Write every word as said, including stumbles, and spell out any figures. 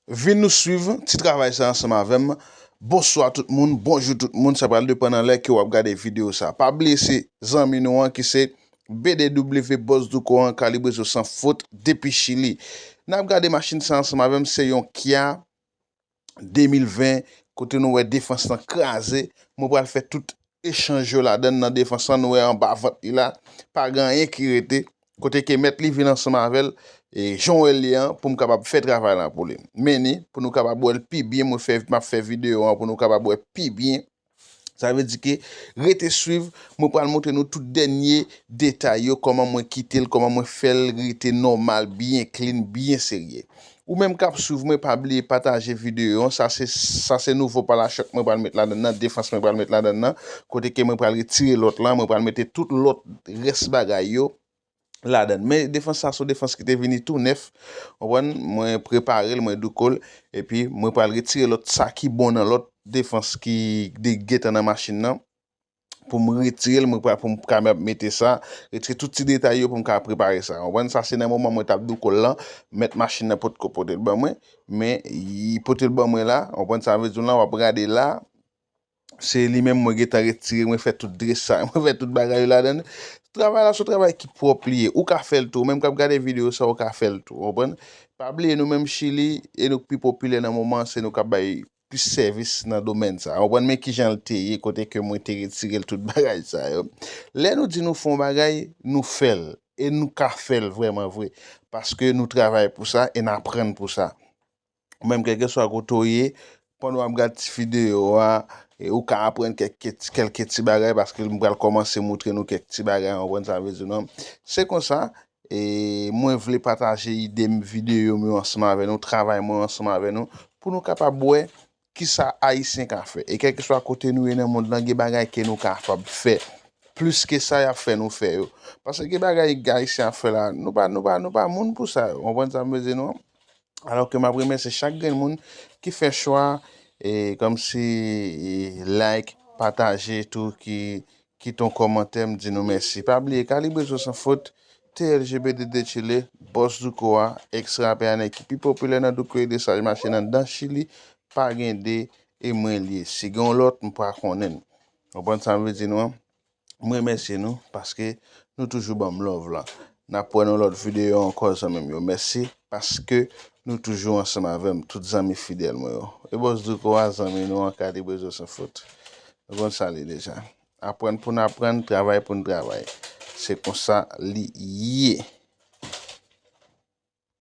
Vin nou swiv ti travay sa ansanm avè m. Bonswa tout moun, bonjou tout moun, sa pral depann nan lè ke w ap gade videyo sa. Pa bliye se zanmi nou an ki se B D W Boss Douko an, Kalibre Zo San Fot, depi Chili. N ap gade machin sa ansanm avè m, se yon Kia de mil ven, kote nou wè defans lan kraze. Mwen pral fè tout echanj yo ladan nan defans lan, nou wè anba vant li la, pa gen anyen ki rete. Kote ke mèt li vin ansanm avè l, e jan w wè l ye an, pou m kapab fè travay lan pou li. Men ni, pou nou kapab wè l pi byen, mwen fè, m ap fè videyo an pou nou kapab wè pi byen. Sa vle di ke rete swiv, mwen pral montre nou tout dènye detay yo, kòman mwen kite l, kòman mwen fè l rete nòmal, byen clean, byen serye. Ou menm k ap swiv mwen, pa bliye pataje videyo an. Sa se, sa se nouvo parachòt mwen pral met ladan nan, defans mwen pral met ladan nan. Kote ke mwen pral retire lòt lan, mwen pral mete tout lòt rès bagay yo ladan. Men defans sa se yon defans ki te vini tou nèf. Konprann? Mwen prepare l, mwen douko l. Epi mwen pral retire lòt sa ki bon nan lòt defans ki de gentan nan machin nan. Pou m retire l, mwen pral, pou m ka mete sa, retire tout ti detay yo pou m ka prepare sa. Konprann? Sa se nan moman mwen t ap douko l lan, mèt machin nan potko pote l ban mwen, men li pote l ban mwen la, konprann sa m vle di w lan, w ap gade la, se li menm mwen gentan retire, mwen fè tout dresay, mwen fè tout bagay yo ladan. Travay la se yon travay ki pwòp li ye, ou ka fè l tou, ou menm k ap gade videyo sa, ou ka fè l tou, konprann? Pa bliye nou menm Chili, e nou k pi popilè nan moman an, se nou k ap bay plis sèvis nan domèn sa. Konprann? Men kijan l te ye, kote ke mwen te retire l tout bagay sa yo. Lè nou di nou fè yon bagay, nou fè l. E nou ka fè l vrèman vre. Paske nou travay pou sa e n aprann pou sa. Ou menm, kèlkeswa kote w ye, pandan w ap gade ti videyo a, e ou ka aprann kèk, kèk, kèlke ti bagay, paske m pral kòmanse montre nou kèk ti bagay, w konprann sa m vle di w lan. Se konsa, e mwen vle pataje ide m, videyo m yo ansanm avè nou, travay mwen yo ansanm avè nou, pou nou kapab wè kisa Ayisyen ka fè. E kèlkeswa kote nou ye nan mond lan, gen bagay ke nou kapab fè plis ke sa y ap fè nou fè yo. Paske gen bagay Ayisyen ap fè la, nou pa, nou pa, nou pa moun pou sa yo. Konprann sa m vle di nou an? Alò ke m ap remèsye chak grenn moun ki fè chwa, e, kòmsi, e, like, pataje tou, ki kite yon kòmantè, m di nou mèsi. Pa bliye, Kalibre Zo San Fot, T L G B D de Chile, Boss Douko a, ex rapè a, nèg ki pi popilè nan Douko e dresaj machin anndan Chili, pa gen de, e mwen l ye. Si gen yon lòt, m pa konnen l. Konprann sa m vle di nou an? M remèsye nou paske nou toujou ban m love la. N ap wè nan lòt videyo ankò, zanmi m yo. Mèsi paske nou toujou ansanm avè m, tout zanmi fidèl mwen yo. E Boss Douko a, zanmi nou an, Kalibre Zo San Fot. Nou konn sa l ye deja. Aprann pou n aprann, travay pou n travay. Se konsa li ye.